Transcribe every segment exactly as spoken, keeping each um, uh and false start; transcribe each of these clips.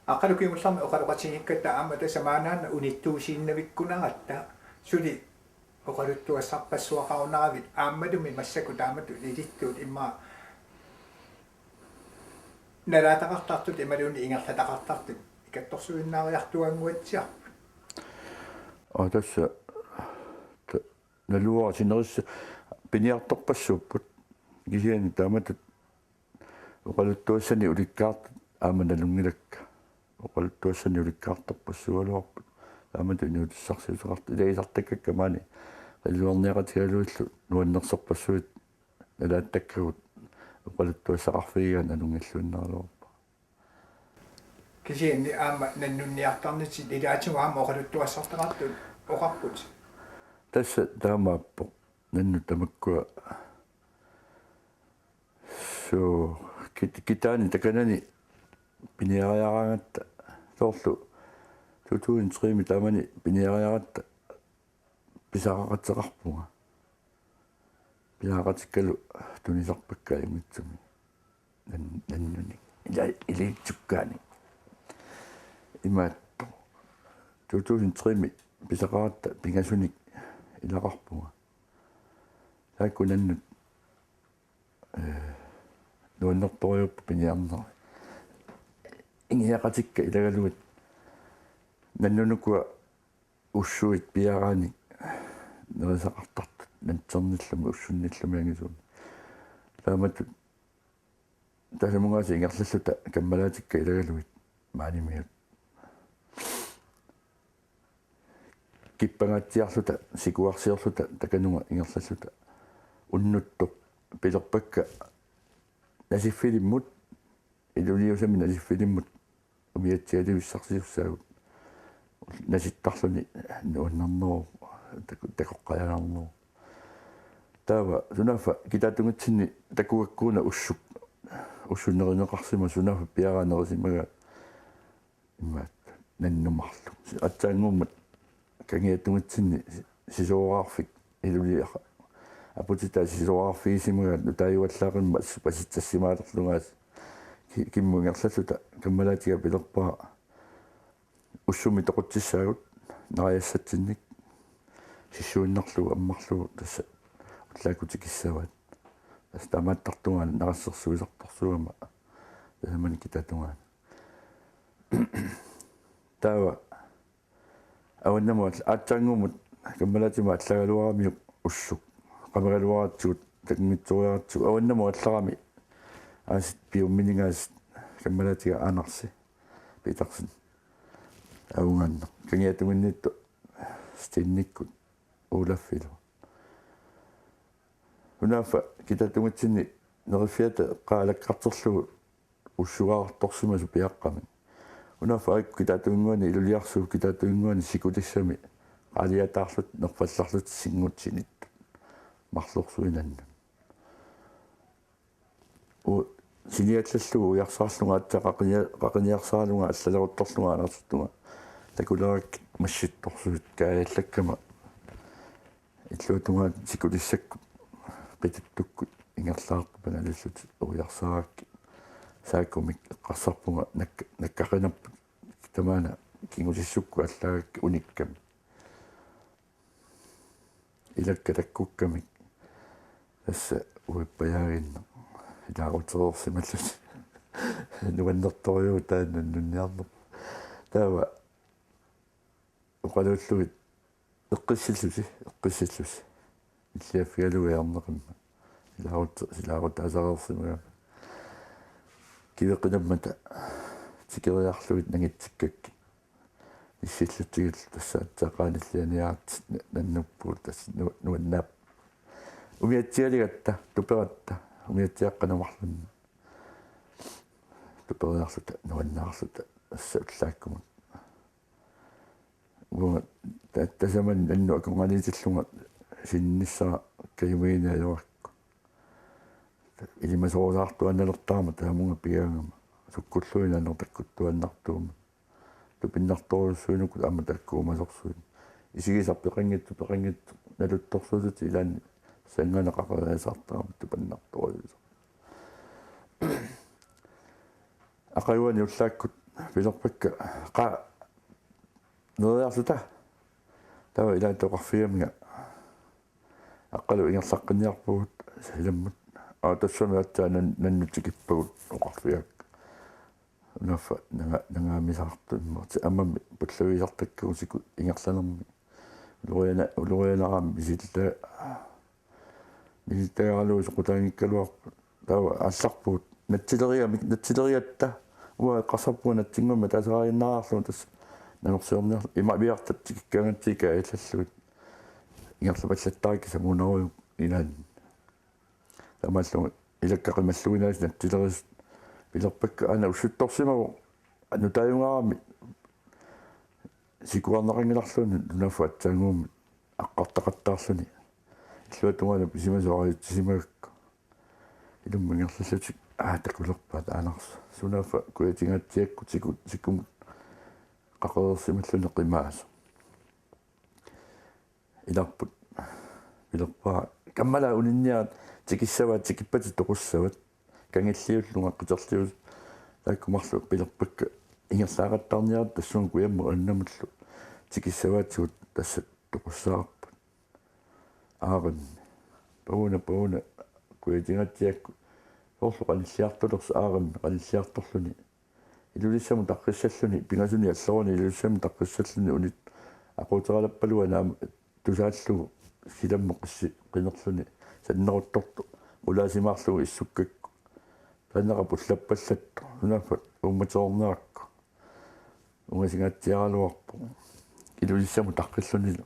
Aqagu kingullermik oqaloqatigiikkatta aamma tassa maannaannaq unittuusiinnavikkunaratta suli oqaluttuassarpassuaqarunaravit aammalumi massakkut taamatut ilittuut immaqa nalaataqartartut imaluunniit ingerlataqartartut ikattorsuinnaariartuaannguatsiarput. Aa, tassa ta- naluara sinerissa piniartorpassuupput kisianni taamatut oqaluttuassanik ulikkaartut aamma nalunngilakka. Oqaluttuassanik ulikkaartorpassuugaluarput. Taamatut inuutissarsiuteqartut ilagisartakkakka maani qilluarniaqatigalugillu nuannersorpassuit nalaattakkagut oqaluttuassaqarfigigaat nalunngilluinnaraluarpara. Kisianni aamma nannunniartarnitsinni ilaatigut aamma oqaluttuassartaqartut oqarput. Tassa taamaappoq nannut tamakkua. Suu, kit- kitaani takanani piniariaraangatta soorlu to tusind tre-mi taamani piniariaratta pisaqaqateqarpunga. Pisaqaqatikkalu tunisarpakka ajunngitsumik nan- nannunik ila iliitsukkaanik. Imaappoq to tusind tre-mi pisaqaratta pingasunik ilaqarpunga. Taakku nannut nuannertorujuupput piniarnerit. Ingiaqatikka ilagalugit nannunukua ussuit piaraanik nerisaqartartut natsernillumi ussunnillumi angisuuni. Taamatut tasamungaasa ingerlalluta kammalaatikka ilagalugit maanimiut kippangaatsiarluta sikuarsiorluta takanunga ingerlalluta unnuttoq pilerpakka nasiffilimmut iluliusami nasiffilimmut umiatsialivissarsiussaagut nasittarluni nuannarneruvoq takoqqajaannarneruvoq. Taava sunaaffa kitaatunngitsinni takugakkuuna ussuk ussunerineqarsimasoq sunaaffa piaraa nerisimagaat imaat nannumarlu. Aatsaannguummat kangiatunngitsinni sisoraarfik iluliaqa aputitaa sisoraarfigisimagaat nutaajuallaaqimmat pasitsassimaalerlugaasi. Kimmut ingerlalluta kammalaatiga pilerpara ussummi toqutsissaagut nariassatsinnik sissuinnarlugu ammarlugu tassa ullaakkut tikissavaat. Tassa taamaattartungaani narissersuisartorsuugama tasamani kitaatungaani. Taava avannamut aatsaannguummat kammalaatima allaagaluaramiuk ussuk qamagaluaratsigu takunngitsoriaratsigu avannamut allarami aasit piumminingaasat kammalaatiga Aanarsi Petersen avugaanneq kangiatunginniittoq Stenikkut Olaffilu. Sunaaffa kitaatunngitsinni neriffiata eqqaalakkarterlugu ussugaartorsimasoq piaqqamik. Sunaaffa aajuku kitaatunginnguani iluliarsuup kitaatunginnguani sikulissami qaaliataarluta nerfallarluta singutsinittut marlorsuinannut. Uu siniallallugu ujarsaarlunga aatsaat qaqiniarsaarlunga allaleruttorlunga anarsuttunga takulerakkit massittorsuit kaajallakkama illuatungaani sikulissakkut qituttukkut ingerlaartup angalillutik ujarsaarakkit saakumik eqqarsarpunga nakkaqinarput tamaana kingusissukkut allaagakkit unikkami. Ilakka takkukkamik tassa uippajaaginneq ilaarutereersimallutik nuannertorujuuvoq taanna nunniarnerpoq. Taava oqaluullugit eqqissillusi eqqissillusi illiaffigalugu ajorneqimmat ilaarut ilaarutaasareersimagami kiveqqinammata tikeriarlugit nangitsikkakkit nissillutsigit tassa aatsaat qaanillianiaratsit nannuppugut tassa nuannaap umiatsialigatta tuperatta umiatsiaqqanumarlunni tuperiarluta nuannaarluta tassa ullaakkumut. Uanga tasamani nannut akornanniitillunga sinnissaa kajumiginiajorakku ilimasorusaartuaannalertarama tasamunga pigaangama sukkulluinnaq takkuttuaannartuummat tupinnartorujussuinukut aamma takkuumasorsuit isigisarpeqanngitsoq peqanngitsoq naluttorsuusutit ilaanni sannganeqaqeriasaartarama tupinnartorujussuit. Aqaguani ullaakkut pilerpakka qaa neriarluta. Taava ilaat oqarfigaminga aqqalu ingerlaqqinniarpugut ilammut. Aa, tassami aatsaat nan-, nannut tikippagut oqarfigakka. Unaaffa nanga-, nangaamisaartummat. Aamma pullavigisartakkagut siku ingerlanermi. Uloriana-, ulorianarami misilitta-, misilittagaralugu soqutaanngikkaluarput. Taava aallarpugut. Natsilerigamik, natsilerigatta. Uanga eqqarsarpunga natsinngormat taasariinnaariarlugu tassa. Nanorsiorniarlugu. Ima piartat tikikkaangatsigit kaajallallugit. Ingerlapallattaarikka samuunarujuk ilaanni. Taamaallunga ilakka qimalluinnaasi natsilerisut pilerpakka aana ussuttorsimavoq nutaajungaarami sikuarneqanngilarluunniit nunarput aatsaannguummut aqqartaqattaarluni. Illuatungaanut pisimasoq arajutsisimagakku. Ilummut ingerlallutik aa takulerpaat aanarsu. Sunaaffa kujatungaatsiakkut siku-, sikumut qaqereersimalluni qimaasoq. Ilarput pilerpara kammalaat uninniaat tikissavaat tikippatit toqussavat kangilliullunga qiterliullugu taakku marluk pilerpakka ingerlaaqattaarniartut tassunga kujammut annamullu tikissavaatigut tassa toqussavarput. Aarimmi. Pauna, pauna kujatungaatsiakkut soorlu qanilliartulersoq aarimmi qanilliartorluni. Ilulissamut taqqissalluni, pingasunik alloruni Ilulissamut taqqissalluni unit aquuteralappalua naamik tusaallugu silammut qissi-, qinerluni sanneruttortoq qulaasimaarlugu issukkakku. Taannaqa pullappallattoq, sunaaffa uummatereernerakku. Ungasingaatsiaraluarpoq. Ilulissamut taqqillunilu.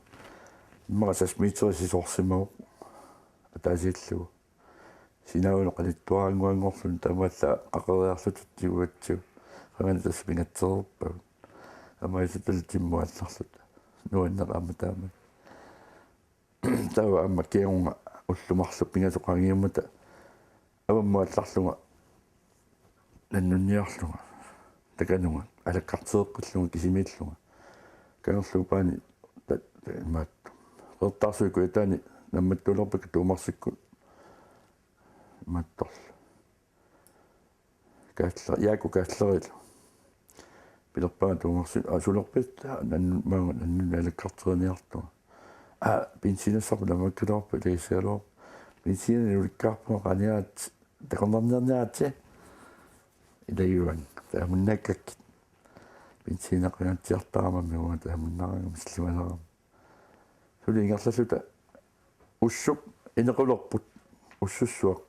Immaqa seks meterit sisoorsimavoq. Ataasiillugu. Sinaanut qanittuaraannguanngorluni taamaallaat qaqeriarluta tigugatsigu. Qangani tassa pingatsereerpagut. Aamma isutalu timmut aallarluta. Nuanneq aamma taama. Taava aamma kiagunga ullut marluk pingasut qaangiummata. Avammut aallarlunga. Nannunniarlunga. Takanunga. Alakkartereqqillunga kisimiillunga. Kangerluup paani ta-, ta-, imaattoq. Qeqertarsuit Kujataani nammattuulerpakka Tuumarsikkut. Imaattorlu. Kaalleri, Jaaku Kaallerilu. Pilerpara Tuumarsi, aa, sulerpit, nannu-, maanga nannunnik alakkarteriniartunga. Aa, benziinassarput naammakkalaarpoq, ilagigaluarpoq. Benziinani ulikkaarpunga qaniaat, takornarniarniaritsi. Ilagivaanga, taamunnaakkakkit. Benziineqangaatsiartaramammi uanga taamunnaarangama sillimalerama. Suli ingerlalluta ussup inequlerput ussussuaq.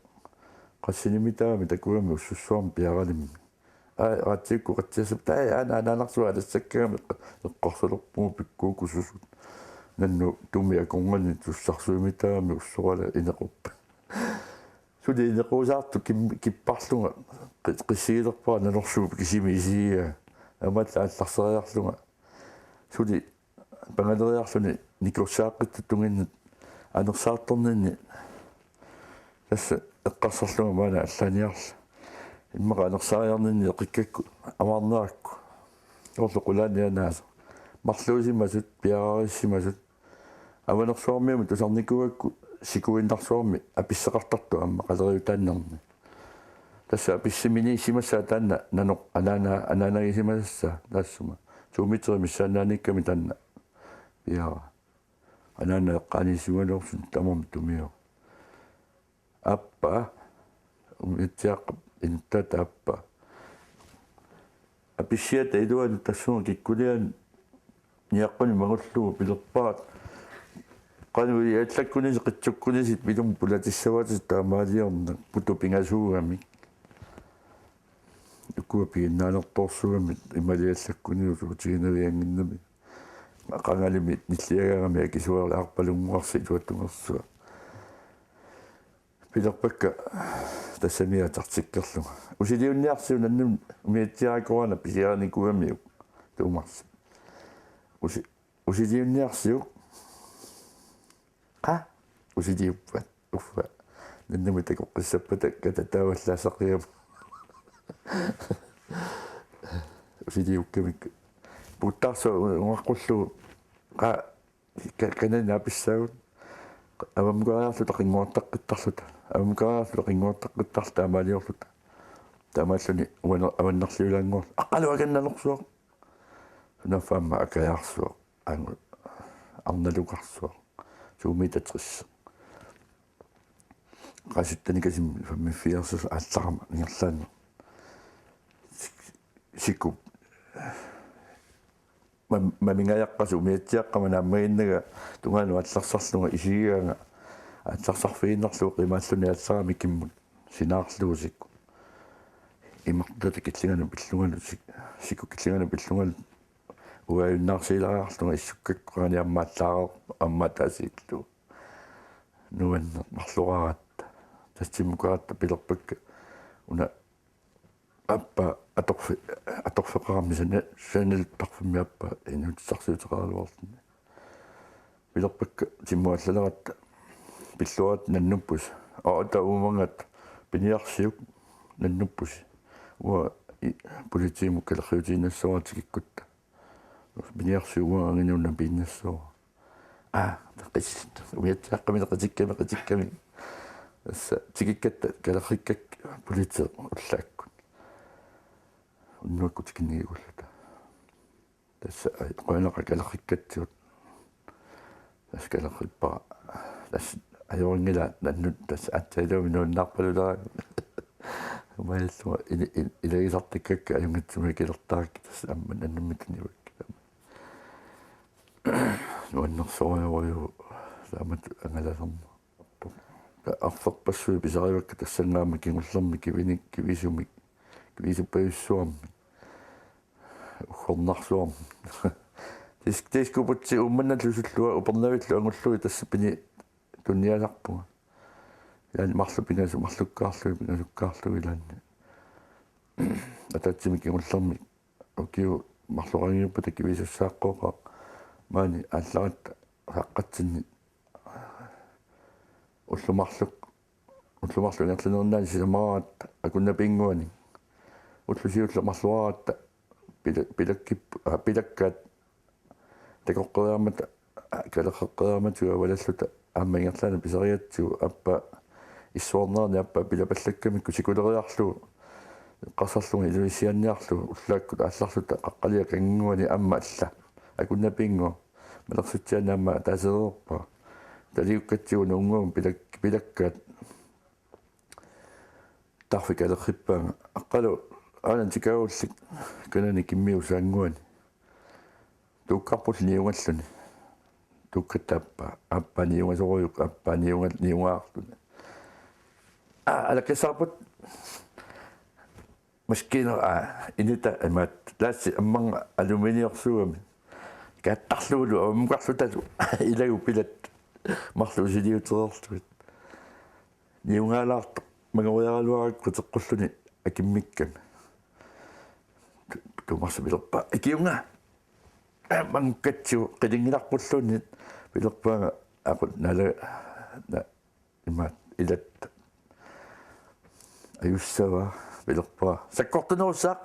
Qassinimitaami takugamik ussussuarmik piaralimmi. Aa, raatsiukkut qatsiassappat taava aana anaanarsuaq alassakkagami eqqorsalerpugut pikkuukkususut. Nannut tumi akornanni tussarsuimitaami ussorala inequppat. Suli inequusaartoq kim-, kipparlunga qi-, qissigilerpara nanorsuup kisimi isigigaa. Aamma aallarseriarlunga. Suli pangaleriarluni nikussaaqqittup tunginnut anersaartorninni tassa eqqarsarlunga maani allaaniarlunga. Immaqa anersaariarninni eqikkakku amaarnerakku. Soorlu qulaanianaasoq. Marluusimasut, piareersimasut. Avanersuarmiumut tusarnikuugakku sikuinnarsuarmi apisseqartartoq aamma qaleriutaannerni. Tassa apissiminiissimassaaq taanna nanoq anaana-, anaanagisimasassaa taassuma. To meterit missaannaaniikkami taanna piaraa. Anaana eqqaaniissimanersugut tamarmik tumiu. Aappaa. Umiatsiaaqqap inuttaata aappaa. Apissiata iluanut tassunga kikkulianut niaqqunik mangullugu pilerpaat. Qanoq iallakkunisi qitsukkunisi pilummik pulatissavaatit taamaaliorneq putup pingasuugamik. Ukua piginnaanertoorsuugamik imaliallakkunilu suutiginaviannginnami. Qangalimi nilliagaangami akisuarli arpalunnguarsi iluatungersuaq. Pilerpakka tassami atartikkerlunga. Usiliunniarsiuk nannun umiatsiaakkoraana pisiarinikuugamiuk Tuumarsi. Usi-, usiliunniarsiuk. Qa? Usiliuppat. Uffa. Nannumik takoqqissappata katataavallaassaqigaluarpoq. Usiliukkamik. Puuttaarsuaq ungaqqullugu. Qa? Ka-, kanani naapissaagut. Avammukariarluta qinnguartaqqittarluta. Avammukariarluta qinnguartaqqittarluta taamaaliorluta. Taamaalluni uaner-, avannarliulaannguaq aqqalu akannanersuaq. Sunaaffa aamma akajaarsuaq. Angu arnalukarsuaq. Suumiita tres. Qasuttanikasim femogfirs aallarama ingerlaannaq. Sik-, sikup. Mam-, mamingajaqqasoq umiatsiaqqama naammaginnaga tungaanut aallarsarlunga isigigaanga aallarsarfigiinnarlugu qimaalluni aallarami kimmut sinaarlugu siku. Imartata killinganut pillungalu sik-, siku killinganut pillungalu uaajunnaarsiilariarlunga issukkakku qangani aamma allaareerpoq aamma ataasiillugu. Nuanneq marloraaratta. Tassimmukaratta pilerpakka una aappaa atorfi-, atorfeqarami sana-, saniluttarfimmi aappaa inuutissarsiuteqaraluarluni. Pilerpakka timmuallaleratta pilluarit nannuppusi. Aata uumangaatta piniarsiuk nannuppusi. Uanga i-, politiimut kalerriutiinnassuara tikikkutta. Piniarsiuk uanga anginuunna piinnassuara. Aa, qis-, umiatsiaqqamini qitikkami, qitikkami. Tassa tikikkatta kalerrikkakka politiit ullaakkut. Unnuakkut tikinnikuulluta. Tassa, ai, qujanaq kalerrikkatsigut. Tassa kalerrippara. Tassa ajorinngilaa nannut tassa aatsaat iluamik nuannaarpaluleraangat. Umaillunga ili-, ili-, ilagisartakkakka ajunngitsumik akilertarakkit tassa aamma nannummi tunivakka. Nuannersorujorujuuvoq taamatut angalasanneq. Arferpassuit pisarivakka tassanngaannaq kingullermik kivinik, kivisumik, kivisuppajussuarmik, uggornarsuarmik. Dis-, diskobugti Uummannallu sullua Upernavillu angullugit tassa pini tunniasarpunga. Ilaanni marluk pingasu-, marlukkaarlugit pingasukkaarlugit ilaanni. Ataatsimik kingullermik ukiut marluk qaangiuppata kivisussaaqqooqaaq maani aallaratta saqqatsinni ullut marluk, ullut marluk ingerlaneriinnaani sisamaraaratta Akunnapinnguani. Ullut siulliit marluaratta pila-, pilakkip-, aa, pilakkaat takoqqeriarmata, aa, kalerreqqeriarmatigut avalalluta aamma ingerlaannaq pisarigatsigu aappaa issuarnerani aappaa pilapallakkamikku sikuleriarlugu eqqarsarlunga Ilulissaniarlugu ullaakkut aallarluta Qaqqaliap kannguani aamma alla Akunnapinnguaq malersutsiaanni aamma ataasereerpara. Taliukkatsigu Nuunnguamut pilak-, pilakkaat. Taarfik kalerrippaanga. Aqqalu aana tikaagullik kanani kimmiusaannguani. Tuukkarpullu niungalluni. Tuukkatta aappaa. Aappaa niungasorujuk, aappaa niunga-, niungaarluni. Aa, alakkassaarput. Maskiina, aa, inuta imaattoq. Laassi ammanga aluminiorsuugami. Kaattarlugulu avammukarlutalu. Ilagut pilat. Marluk usiliutereerlugit. Niungaalaartoq mangoriaraluarakku teqqulluni akimmikkami. Tu-, tuumarsupilerpaa. Ikiunga. Mangukkatsigu qilingilarpulluunniit pilerpaanga aqut nala na-, imaat ilatta. Ajussavaa pilerpaa. Sakkortunerussaaq.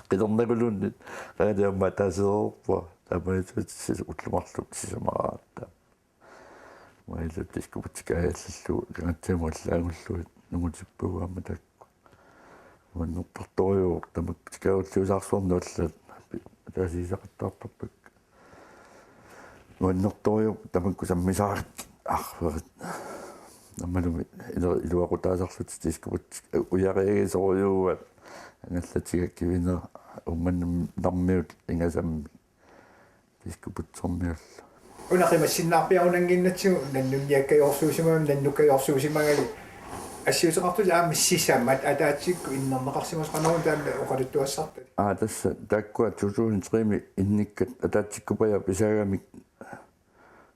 Qilernaguluunniit. Taanna aamma ataasereerpaa. Taamaattutit ullut marluk sisamaraaratta. Uanga ilaa diskobugti kaajallallugu kangatsiamut allaanngullugu nungutippagu aamma taakku. Nuannertartorujuuvoq tamakku tikaagulliusaarsuarnik allaat ataasiinnaqattaartarpakka. Nuannertorujuuvoq tamakku sammisarakkit arferit. Aammalumi ilu-, iluaqutaasarlutik diskobugti ujariagisorujuuaat angallatiga kivinera Uummannarmiut ingasammik. Diskobugtermiullu. Una qimassinnaarpiarunannginnatsigu nannunniakkajoorsuusimagami nannukkajoorsuusimagali assiuteqartut aamma sisamat ataatsikkut innerneqarsimasoq qanoq taanna oqaluttuassartali. Aa, tassa taakkua to tusind tre-mi innikkat ataatsikkupajaat pisaagamik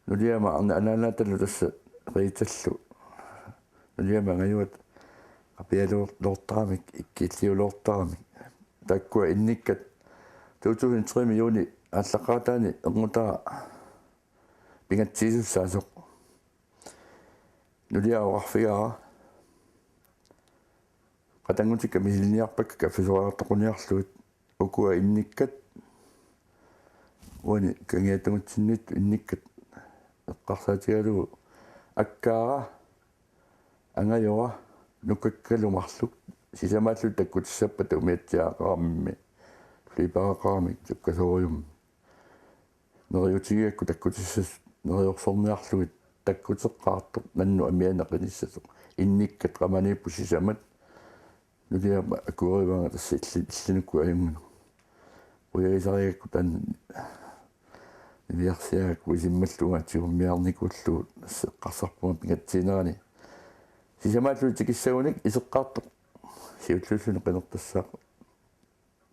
nuliama arna anaanaatalu tassa Riitallu. Nuliama angajuat qapialuortaramik ikkiilliuloortaramik. Taakkua innikkat to tusind tre-mi juuni aallaqqaataani erngutara pingatsiisussaasoq. Nuliara oqarfigaara. Qatanngutikka misiliiniarpakka kaffisoriartoquniarlugit. Ukua innikkat uani Kangiatungutsinniittut innikkat eqqarsaatigalugu Akkaara, Angajora, Nukakkalu marluk Sisamaallutik takkutissappata umiatsiaaqarammi, flipperiaqaramik sukkasoorujussuarmik. Neriuutigigakku takkutissasut neriorsorniarlugit takkuteqqaartoq nannut amianik qinissasoq. Innikkat qamaniipput sisamat. Nuliama akuerivaanga tassa illi-, illinukkut ajunngilaq. Qujagisarigakku taanna niviarsiagakku isimmallugu tigummiarnikuullugu seqqarsarpunga pingatsiinerani. Sisamaallutik tikissagunik iseqqaartoq siulliulluni qinertassaaq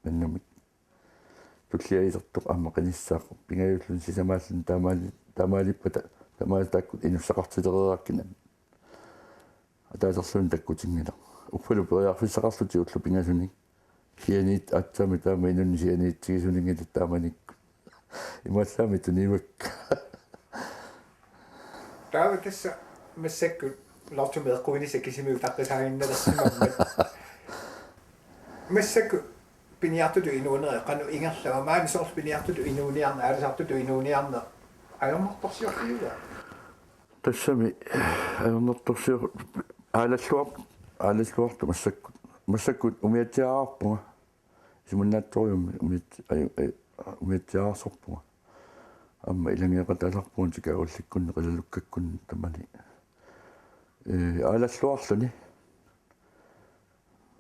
nannumik. Tullia isertoq aamma qinissaaq pingajulluni sisamaalluni taamaali-, taamaalippata tamaasa taakkua inussaqartilereerakkinani. Ataaserluunniit takkutinngilaq. Uffalu periarfissaqarlutik ullut pingasunik. Sianiit aatsaammi taama inunnik sianiitsigisuninngilaat taamanikkut. Imaallaammi tunivakka. Taava tassa massakkut Lotto meeqquinissaq kisimi utaqqisaaginnalersimammat. Massakkut piniartutut inuuneq qanoq ingerlava, maani soorlu piniartutut inuuniarneq, aalisartutut inuuniarneq ajornartorsiorfigiva? Tassami ajornartorsior-, aalalluar-, aalalluartoq massakkut. Massakkut umiatsiaarpunga. Isumannaatsorujussuarmik umiat-, aju-, aju-, umiatsiaarsorpunga. Aamma ilageeqataasarpunga tikaagallikkunni qilalukkakkunni tamani. Ee, aalalluarluni.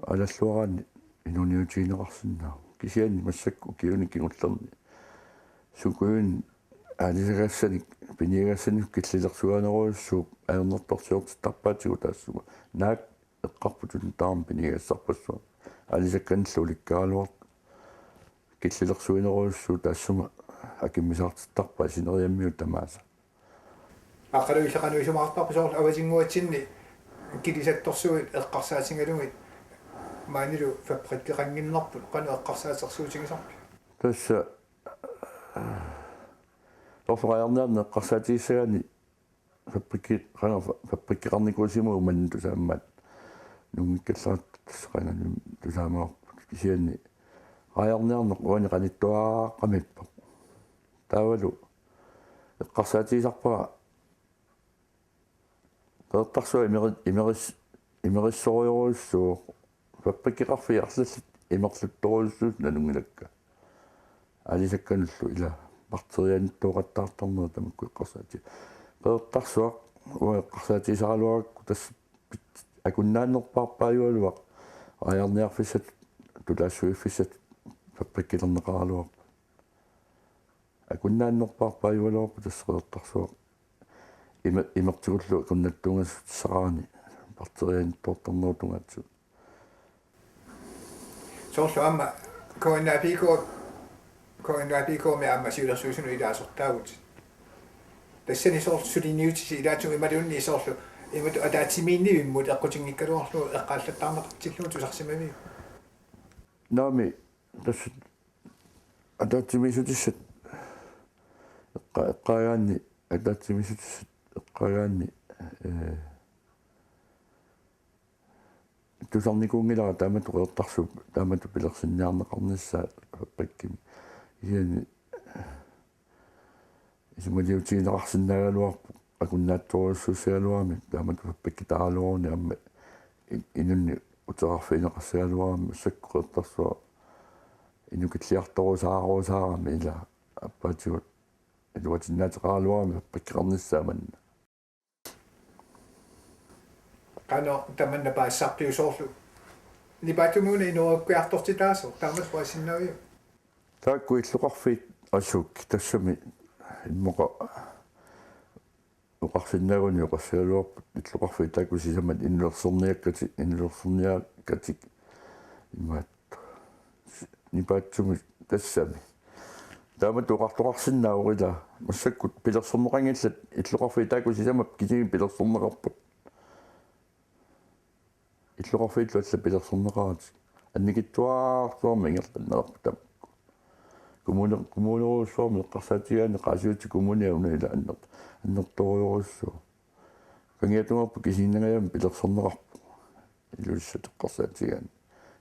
Aalalluaraanni inuuniutigineqarsinnaavoq. Kisianni massakkut ukiuni kingullerni. Sukuin aalisagassanik, piniagassanik killilersuinerujussuup ajornartorsiortittarpaatigut taassuma. Naak eqqarput tunniuttaramik piniagassarpassuit. Aalisakkanillu ulikkaaraluartut. Killilersuinerujussuup taassuma akimmisaartittarpaat sineriammiut tamaasa. Aqqaluisa qanoq isumaqartarpa soorlu avatinnguatsinni kilisattorsuit eqqarsaatigalugit maanilu fabrikkeqannginnerput qanoq eqqarsaatersuutigisarpit? Tassa torfeqajarniarneq eqqarsaatigissagaanni fabrikki-, qanga fa-, fabrikkeqarnikuusimaguit manna tusaammat. Nunngikkallartut tassa qanga tusaamaarput. Kisianni qajarniarneq uani qanittuaqqamippoq. Taavalu eqqarsaatigisarpara Qeqertarsuaq imeri-, imeris-, imerissorujorujussuuvoq fabrikkeqarfiit arlallit imerluttorujussuusut nalunngilakka. Aalisakkanullu ila bakterianittooqattaartarnerat tamakku eqqarsaatigaat. Qeqertarsuaq uanga eqqarsaatigisaraluarakku tassa pit-, akunnaannerpaarpaajugaluaq qajarniarfissatut tulaassuiffissatut fabrikkilerneqaraluarput. Akunnaannerpaarpaajugaluarput tassa Qeqertarsuaq. Ime-, imertigullu akunnattuungassutissaqarani bakterianittoortarnerup tungaatigut. Soorlu aamma K N A P K, K N A P K-mi aamma siulersuisunut ilaasortaavutit. Tassani soorlu suliniutisi ilaatigut imaluunniit soorlu imatut ataatsimiinnivimmut eqqutinngikkaluarlugu eqqaallattaarneqartillugu tusarsimaviuk? Naamik, tassa ataatsimiissutissat eqqa-, eqqaagaanni, ataatsimiissutissat eqqaagaanni, ee, tusarnikuunngilara taamatut Qeqertarsuup taamatut pilersinniarneqarnissaa fabrikkimi. Kisianni isumaliutigineqarsinnaagaluarpoq akunnaatsorujussuussagaluarami taamatut fabrikkitaraluaruni aamma i-, inunnik uterarfigineqassagaluarami massakkut Qeqertarsuaq inukilliartorusaarusaaramik ila aappaatigut iluatinnaateqaraluarami fabrikkeqarnissaa manna. Qanoq tamanna paasisarpiuk soorlu? Nipaatsumik una inoorukkiartortitaasoq taamatut paasisinnaavigit? Taakku illoqarfiit asuuk tassami immaqa oqarsinnaagunik oqassagaluarput illoqarfiit taakku sisamat inulersorniakkatik, inulersorniakkatik imaattoq. Nipaatsumik tassami. Taamatut oqartoqarsinnaavoq ila massakkut pilersorneqanngillat illoqarfiit taakku sisamat kisimik pilersorneqarput. Illoqarfiillu allat pilersorneqaratik. Annikitsuararsuarmik ingerlanneqarput tamakku. Kommune-, kommunerujussuarmik eqqarsaatigaanni Qaasuitsup Kommunia una ila anner-, annertoorujussuuvoq. Kangiatungaarput kisiinnangajammi pilersorneqarpoq. Ilulissat eqqarsaatigaanni.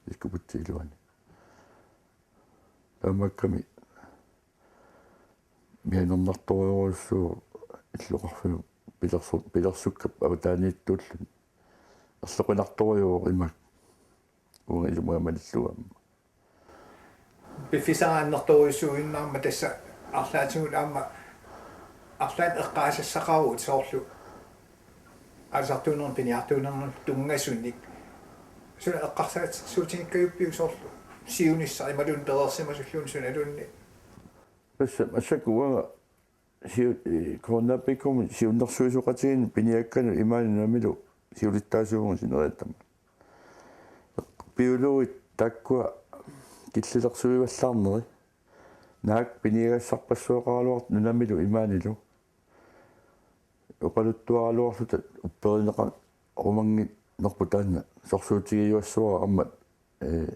Ilkuputsi iluani. Taamaakkami mianernartorujussuuvoq illoqarfiup pilersu-, pilersukkap avataaniittuulluni. Erloqinartorujuuvoq imak. Uunga isumaga malillugu aamma. Piffissaq annertoorujussuuinnarmat tassa arlaatigut aamma arlaat eqqaasassaqaruit soorlu aalisartuunermut piniartuunermut tunngasunik. Suna eqqarsaatigissuutigikkajuppiuk soorlu siunissaq imaluunniit pereersimasulluunniit sunaluunniit? Tassa massakkut uanga siu-, eh, KNAPK-mi siunnersuisoqatigiinni piniakkanut imaani nunamilu siulittaasuuvunga sineriattama. Biologit taakkua killilersuivallaarneri. Naak piniagassarpassuaqaraluartut nunamilu imaanilu. Oqaluttuaraluarluta upperineqarumanngitsoq taanna sorsuutigiuassavara aamma, eh,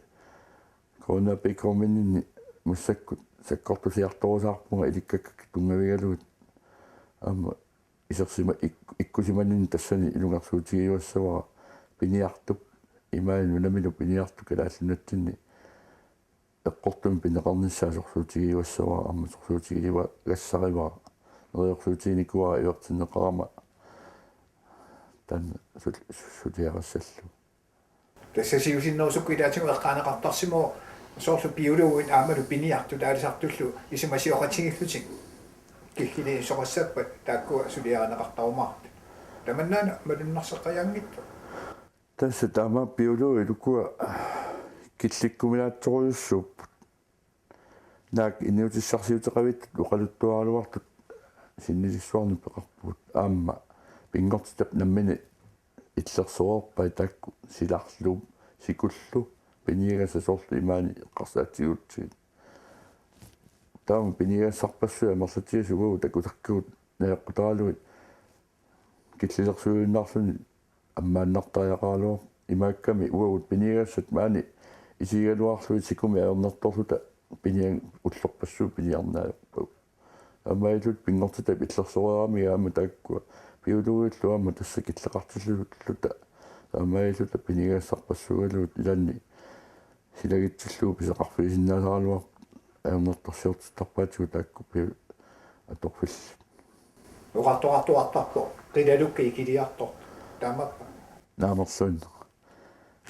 KNAPK-minni massakkut sakkortusiartorusaarpunga ilikkakka tunngavigalugit aamma isersima-, ik-, ikkusimaninni tassani ilungersuutigiuassavara piniartup imaani nunamilu piniartup Kalaallit Nunatsinni eqqortumik pineqarnissaa sorsuutigiuassavara aamma sorsuutigiuagassarivara neriorsuutiginikuuara ivertinneqarama taanna sul-, suliagassallugu. Tassa siusinnerusukkut ilaatigut eqqaaneqartarsimavoq soorlu biologit aammalu piniartut aalisartullu isumasioqatigiillutik killilersoqassappat taakkua suliarineqartarumaartut. Tamannaana malunnarseqqajaanngitsoq. Tassa taama biologit ukua killikkuminaatsorujussuupput. Naak inuutissarsiuteqavittut oqaluttuaraluartut sinnilissuarnik peqarpugut aamma pinngortitap nammineq illersoreerpai taakku silarlu sikullu piniagassat soorlu imaani eqqarsaatigigutsigit. Taama piniagassarpassuit amerlatigisut uagut takusakkagut najoqqutaralugit killilersuinnarluni ammaannartariaqaraluarpoq imaakkami uagut piniagassat maani isigigaluarlugit sikumik ajornartorluta piniag-, ullorpassuit piniarneq ajorpagut. Taamaalilluta pinngortitap illersoreeramiga aamma taakkua biologillu aamma tassa killeqartilluta taamaalilluta piniagassarpassuugaluit ilaanni silagitsillugu pisoqarfigisinnaasaraluarput ajornartorsiortittarpaatigut taakku pi-, atorfillit. Oqartoqartuartarpoq qilalukkat ikiliartortut. Taamappa? Naamerluinnaq.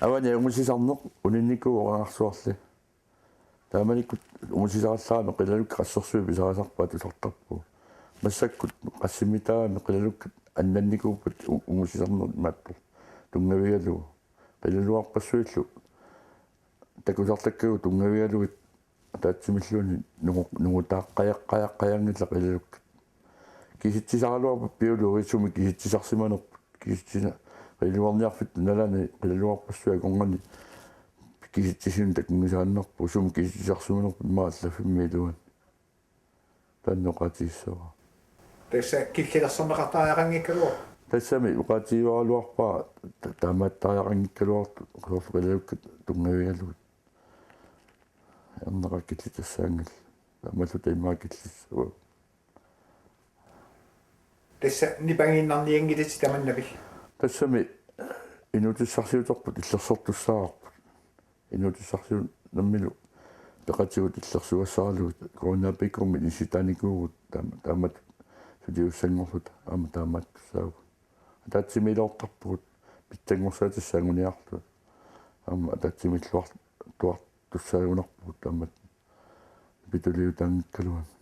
Avani angusisarneq uninnikuuvoq angarsuarli. Taamanikkut ungusisarallarami qilalukkat qassersuit pisarisarpaat tusartarpugut. Massakkut qassimmitaagami qilalukkat annannikuupput u-, ungusisarnerit imaattoq tunngavigalugu. Qilalugarpassuillu takusartakkagut tunngavigalugit ataatsimilluunniit nungu-, nungutaaqqajaqqajaqqajaanngillat qilalukkat. Kisitsisaraluarput biologit sumi kisitsisarsimanerput. Kisitsisa-, qilalugarniarfitta nalaani qilalugarpassuit akornanni kisitsisinik takunngisaannarput sumi kisitsisarsimanerput immaqa allaffimmi iluani. Taanna oqaatigissavara. Tassa killilersorneqartariaqanngikkaluarpoq. Tassami oqaatigiuaraluarpara ta-, taamaattariaqanngikkaluartut soorlu qilalukkat tunngavigalugit. Erneqarlutik killitassaanngillat. Taamaalluta immaqa killissavagut. Tassa nipangiinnarnianngilatit tamannamik. Tassami inuutissarsiuterput illersortussaavarput. Inuutissarsiunermilu peqatigut illersugassaralugit KNAPK-mi inissitaanikuuvugut taama-, taamatut suliussanngorluta aamma taamaattussaavugut. Ataatsimiiloortarpugut pitsanngorsaatissaat anguniarlugu. Aamma ataatsimiilluar-, tuar-, tussaagunarpugut taamatut. Pituliutaanngikkaluarluni.